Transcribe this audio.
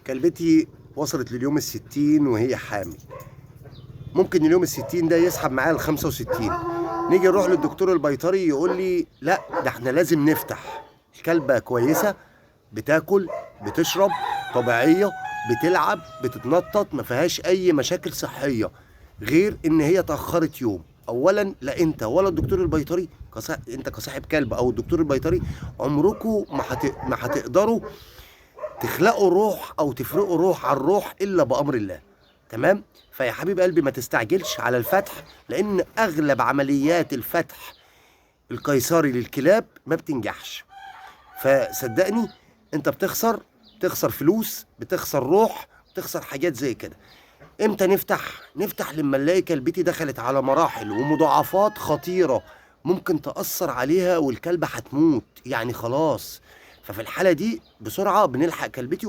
كلبتي وصلت لليوم 60 وهي حامل، ممكن اليوم 60 ده يسحب معايا 65. نيجي نروح للدكتور البيطري يقول لي لا ده احنا لازم نفتح. الكلبة كويسة، بتاكل بتشرب طبيعية، بتلعب بتتنطط، ما فيهاش اي مشاكل صحية غير ان هي تأخرت يوم. اولا لا انت ولا الدكتور البيطري انت كصاحب كلب او الدكتور البيطري عمركم ما هتقدروا تخلقوا روح او تفرقوا روح عن روح الا بامر الله. تمام؟ فيا حبيب قلبي ما تستعجلش على الفتح، لان اغلب عمليات الفتح القيصري للكلاب ما بتنجحش. فصدقني انت بتخسر فلوس، بتخسر روح، بتخسر حاجات زي كده. امتى نفتح؟ نفتح لما نلاقي كلبتي دخلت على مراحل ومضاعفات خطيرة ممكن تأثر عليها والكلبة هتموت، يعني خلاص. ففي الحالة دي بسرعة بنلحق كلبتي.